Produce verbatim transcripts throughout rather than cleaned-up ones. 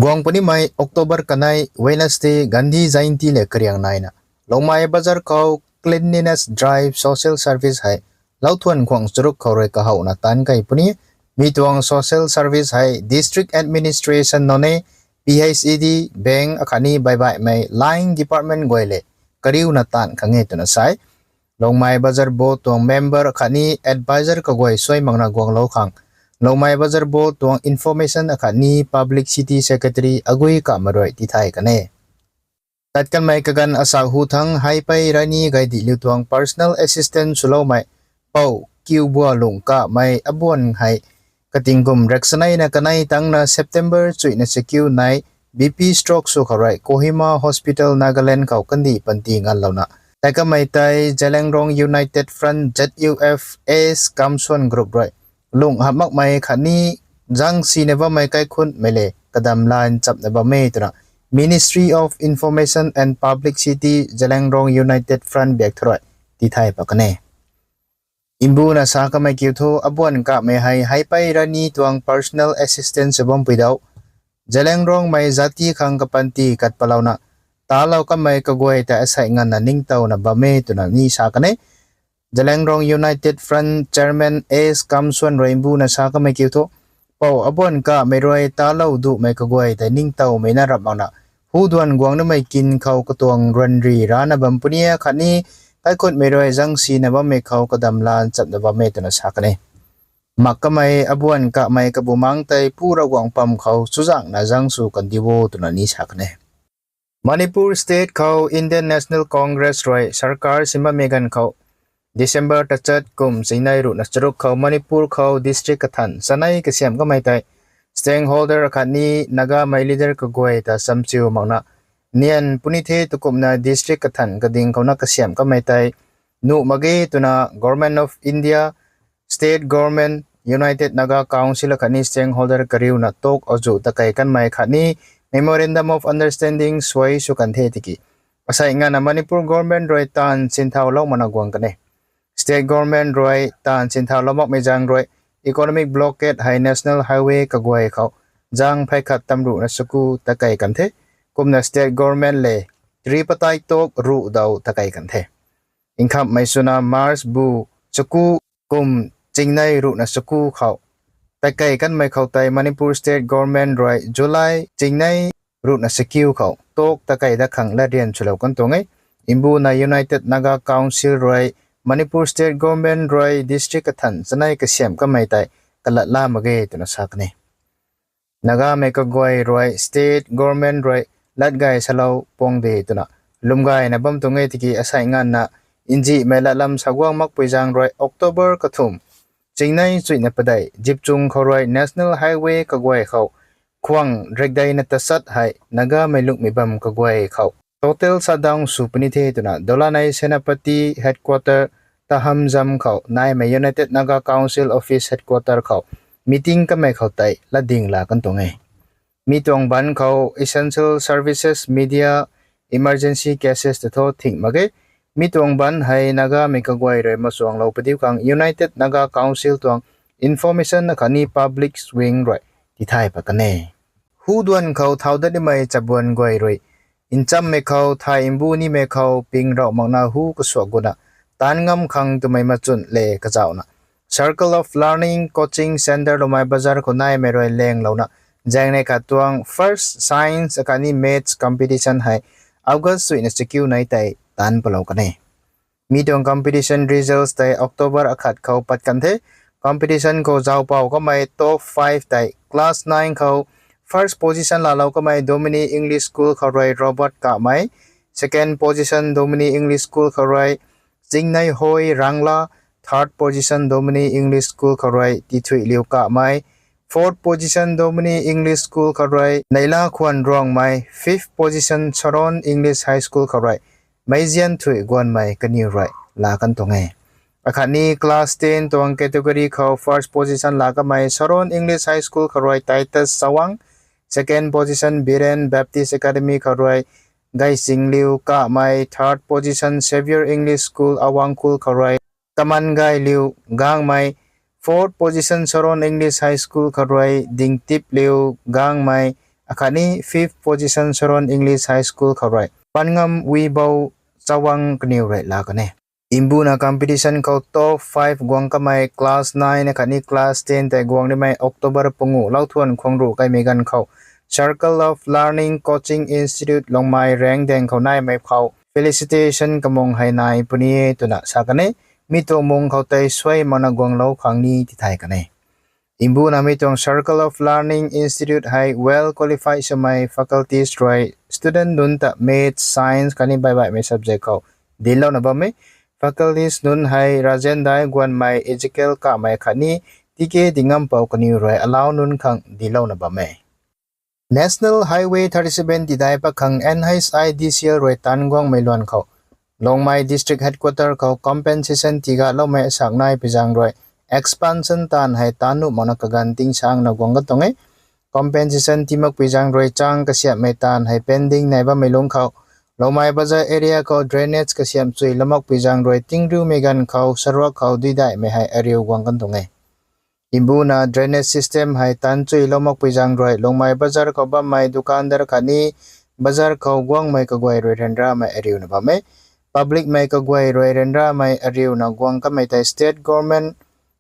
Guang punimei October kanei Wednesday Gandhi Jayanti le kariang naina Longmai Bazar khou cleanliness drive social service hei louthuan khwang charuk khou rui kahowna taanc kei puni. Mi tuang social service hei district administration nunc e, P H E D, bank akhatni baibaihmei line department guay le kariuna taanc khang e twna sa e. Longmai Bazar Board tuang member akhatni advisor kaguay suai makna guanglou khang Longmai Bazar Board tuang information akhatni publicity secretary Agui Kamei rui tithay kan e. Tat kanmei kaganv asaekc hu thangc Haipei Rani Gaidihliu tuang personal assistant swloumei Pou Kiubua Lung Kamei abuan hei kating kum riksaneina kanei tangna September chuihna chakiu nai B P stroke sw khou rui Kohima Hospital Nagaland khou kandih panty nganlouna tei kamei tei Zeliangrong United Front Z U F S Kamson group rui lung hamh makmei khatni zang sina bammei kaikhunmei le kadam lan chapna bam e twna Ministry of Information and Publicity Zeliangrong United Front biak thu rui tithay pat kan e. Mbuna sa kamei kiu thu abuan Kamei hei Haipei Rani tuang personal assistant sw bampui dau Zeliangrongmei zati khang kapanty kat palouna talou kamei kaguay tei asaekc nganvna ningtowna bam e twna ni sa kan e. Zeliangrong United Front Chairman S Kamson rui mbuna sa kamei kiu thu Pou abuan Kamei rui talou duhmei kaguay tei ningtowmei na rap makna huduan guang namei kin khou katuang ranri rana bam puni e khatni kaikhunmei rui zang sina bammei khou kadam lan chapna bam e twna sa kan e. Mak kamei abuan Kamei kabumaengc tei Pu Ravguangc pam khou chuzaenghna zang sw kandi o twna ni sa kan e. Manipur State khou Indian National Congress rui sarkar simbammei ganv khou December tachat kum chingnei ruhna charuk khou Manipur khou district kathan chanei kasiamh kamei tei stakeholder akhatni Nagamei leader kaguay ta chamchiu makna nian puni the twkumna district kathan kading khouna kasiamh kamei tei nuh mak ge twna Government of India, State Government, United Naga Council akhatni stakeholder kariuna talk azuh takei kanmei khatni Memorandum of Understanding suai sw kan the tiki asaekc nganvna Manipur Government rui taanv sinthau lou makna guang kan e. State Government rui taanv sinthau lou makmei zaeng rui economic blockade hei National Highway kaguay khou zaeng phey khat tamruhna chaku takei kan the. Kumna State Government le tripartite talk ruh dau takei kan the. Nkhamhmei swna March bu chaku kum chingnei ruhna chaku khou takei kanmei khou tei Manipur State Government rui July chingnei ruhna chakiu khou talk takei dat khang latryan swlou kan tuang e. Mbuna United Naga Council rui Manipur State Government rui district kathan chanei kasiamh kamei tei kalatla mak ge twna sa kan e. Nagamei kaguay rui State Government rui latgay salou puang de twna lwmgayna bam tuang e tiki asaekc nganvna nzihmei latlam saguang makpui zaeng rui October kathumh chingnei chuihna padeih zipchung khou rui National Highway kaguay khou khwang rikdeina tachat hei Nagamei lungmei bam kaguay khou total shutdown sw puni the twna Dolanai Senapati Headquarter Tahamzam khou naimei United Naga Council Office Headquarter khou meeting kamei khou tei latding la kan tuang e. Mi tuang banc khou essential services, media, emergency cases ta thu thing mak ge. Mi tuang banc hei Nagamei kaguay rui machuanglou padiu khang United Naga Council tuang information akhatni public wing rui tithay pat kan e. Huduan khou thau dat nimei chabuan guay rui nchammei khou thay mbu nimei khou ping rauh makna hu kasuak guna taanc ngam khang twmei machun le kazauhna Circle of Learning Coaching Centre Longmai Bazar khou naimei rui lenglouna zaengnei khat tuang First Science akhatni Maths competition hei August chuihna chakiu nei tei taanc palou kan e. Mi tuang competition results tei October akhat khou pat kan the. Competition khou zaupou kamei top five tei class nine khou first position laalou kamei Domini English School khou rui Robert Kamei, second position Domini English School khou rui Chingnei Hoi Rangla, third position Domini English School khou rui Tithuiliu Kamei, fourth position Domini English School khou rui Neila Khwan Ruangmei, fifth position Saron English High School khou rui Meizian Thui Guanmei kaniw rui laa kan tuang e. Akhatni class ten tuang category khou first position laa kamei Saron English High School khou rui Titus Sawang, second position Biren Baptist Academy khou rui Gaichingliu Kamei, third position Saviour English School Awangkhul khou rui Kamangailiu Gangmei, fourth position Saron English High School khou rui Dingtipliu Gangmei, akhatni fifth position Saron English High School khou rui Panngam Wibo Chawang kaniw rui laa kan e. Mbuna competition khou top five guang kamei class nine akhatni class ten tei guang nimei October pangu lou thuan khwang ruh kaimei ganv khou Circle of Learning Coaching Institute Longmai Rengdeng khou naimei khou felicitation kamung hei nai puni e twna sa kan e. Mi tuang mung khou tei suai makna guanglou khang ni tithay kan e. Mbuna mi tuang Circle of Learning Institute hei well qualified swmei faculties rui student nunc ta maths, science khatni baihbaihmei subject khou dinclouna bam e. Faculties nunc hei Rajen Dai guanmei, Ezekiel Kamei khatni T K Dingampou kaniw rui alau nunc khang dinclouna bam e. National Highway thirty-seven tidai pat khang N H I D C L rui taanc guangmei luan khou Longmai District Headquarter khou compensation tiigaloumei asak nai pui zaeng rui expansion taanv hei taanc nuh makna kaganv tingsangna guang kan tuang e. Compensation tii mak pui zaeng rui chang kasiamhmei taanv hei pending nai bammei lungc khou Longmai Bazar area khou drainage kasiamh chuilou mak pui zaeng rui tingriumei ganv khou saruak khou duidaihmei hei ariu guang kan tuang e. Mbuna drainage system hei taanc chuilou mak pui zaeng rui Longmai Bazar khou bammei dukandar khatni bazar khou guangmei kaguay rui ryanramei ariuna bam e. Publicmei kaguay rui ryanramei ariuna guang kanmei tei state government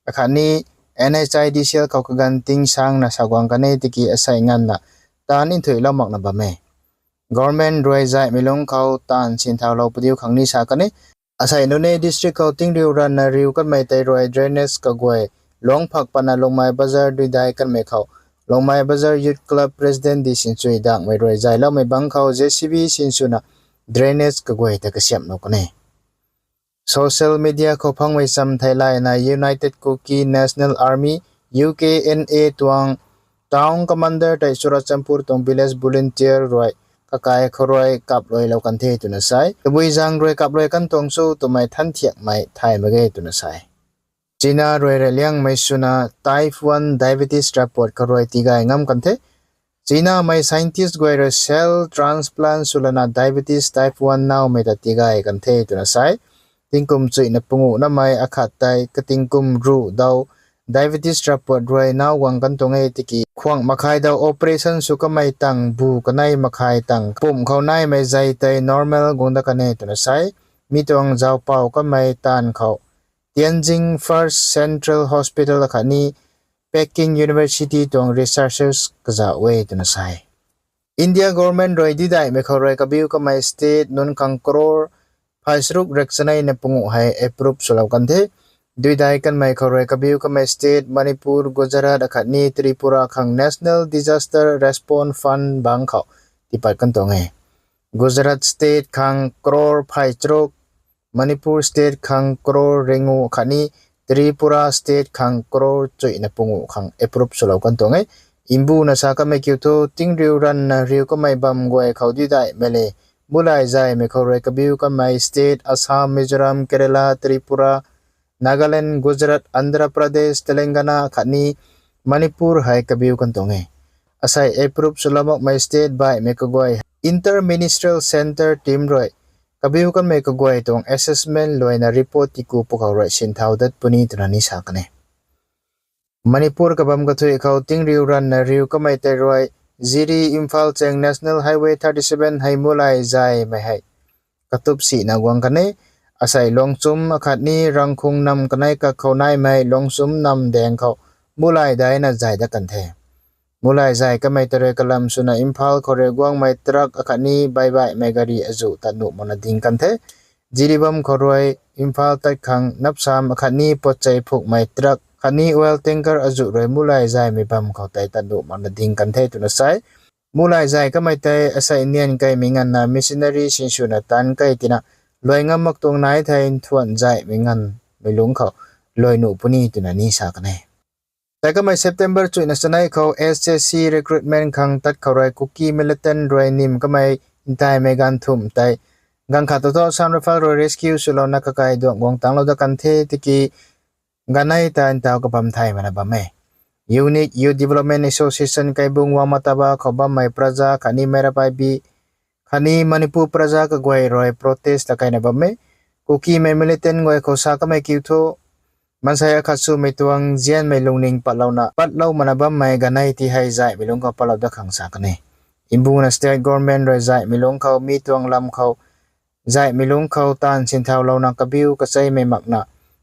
akhatni N H I D C L khou kaganv tingsangna sa guang kan e tiki asei nganvna taanc nthuilou makna bam e. Government rui zaihmei lungc khou taanv sinthaulou padiu khang ni sa kan e. Asei Noney District khou tingriu ranna riu kanmei tei rui drainage kaguay luangc phak patna Longmai Bazar duidai kanmei khou Longmai Bazar Youth Club President di Sinchui Dakmei rui zayloumei bangc khou J C B sinswna drainage kaguay ta kasiamhlou kan e. Social media khou phangmei cham theilayna United Kuki National Army, U K N A tuang town commander tei Churachandpur tuang village volunteer rui kakai khou rui kapluailou kan the twna sa e. Tabui zaeng rui kapluai kan tuang cho twmei thanthiakmei thay mak ge twna sa e. China rui reyliangmei swna type one diabetes ravpuat khou rui tigay ngam kan the. Chinamei scientist guay rui cell transplant swlana diabetes type one naumei ta tigay kan the twna sa e. Tingkum chuihna panguh namei akhat tei katingkum ruh dau diabetes ravpuat rui nau guang kan tuang e tiki khwang makhai dau operation sw kamei tang bu kanei makhai tang pumh khou naimei zei tei normal guang dat kan e twna sa e. Mi tuang zaupau kamei taanv khou Tianjin First Central Hospital akhatni Peking University tuang researchers kazauh e twna sa e. India government rui duidaihmei khou rui kabiu kamei state nunc khang crore phay charuk rek chanei na panguh hei approve swlou kan the. Duidai kanmei khou rui kabiu kamei state Manipur, Gujarat akhatni Tripura khang National Disaster Response Fund bangc khou tiipat kan tuang e. Gujarat state khang crore phay charuk, Manipur state khang crore ringu khatni Tripura state khang crore chuihna panguh khang approve swlou kan tuang e. Mbuna sa kamei kiu thu tingriu ranna riu kamei bam guay khou duidaihmei le mulay zaymei khou rui kabiu kamei state Assam, Mizoram, Kerala, Tripura, Nagaland, Gujarat, Andhra Pradesh, Telangana khatni Manipur hei kabiu kan tuang e. Asei approve swlou makmei state baihmei kaguay Inter Ministerial Centre team rui kabiu kanmei kaguay tuang assessment luaina report tiku pukhou rui sinthau dat puni twna ni sa kan e. Manipur kabam kathui khou tingriu ranna riu kamei tei rui Jiri Imphal cheng National Highway thirty-seven hei mulay zaymei hei katup sina guang kan e. Asei Luangchum akhatni Rangkhung nam kanei kak khou naimei Luangchum nam daeng khou mulay daina zay dat kan the. Mulay zay kamei tei rui kalam swna Imphal khou rui guangmei truck akhatni baibaihmei gari azuh tat nuh makna ding kan the. Jiribam khou rui Imphal tat khang napsam akhatni potchei phukmei truck khatni oil tanker azuh rui mulay zaymei bam khou tei tat nuh makna ding kan the twna sa e. Mulay zay kamei tei asei nian kaimei nganvna missionary sinswna taanc kai tina luai ngam mak tuang nai thei nthuan zaymei nganvmei lungc khou luai nuh puni twna ni sa kan e. Tei kamei September chuihna chanei khou S S C recruitment khang tat khou rui Kuki militant rui nim kamei ntaimei ganv thumh tei ganv khat tu thu Assam Rifle rui rescue swlouna kakai duang guang tanglou dat kan the tiki ganei ta ntau kabam thay mana bam e. Unique Youth Development Association Kaibung Wangmataba khou bammei praja khatni Meira Paibi khatni Manipur praja kaguay rui protest ta kaina bam e. Kukimei militant guay khou sa kamei kiu thu maansei akhat swmei tuang zianmei lungning patlouna patlou mana bammei ganei ti hei zaymei lungc khou patlou dat khang sa kan e. Mbuna state government rui zaihmei lungc khou mi tuang lam khou zaihmei lungc khou taanv sinthaulouna kabiu kacheimei makna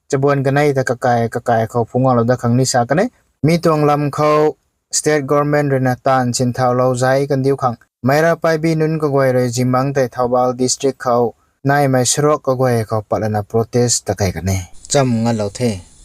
chabuan kanei ta kakai kakai khou phungclou dat khang ni sa kan e. Mi tuang lam khou state government ruina taanv sinthaulou zai kandiu khang Meira Paibi nunc kaguay rui zimangc tei Thoubal district khou naimei saruak kaguay khou patlana protest ta kei kan e. Cham ngalou the.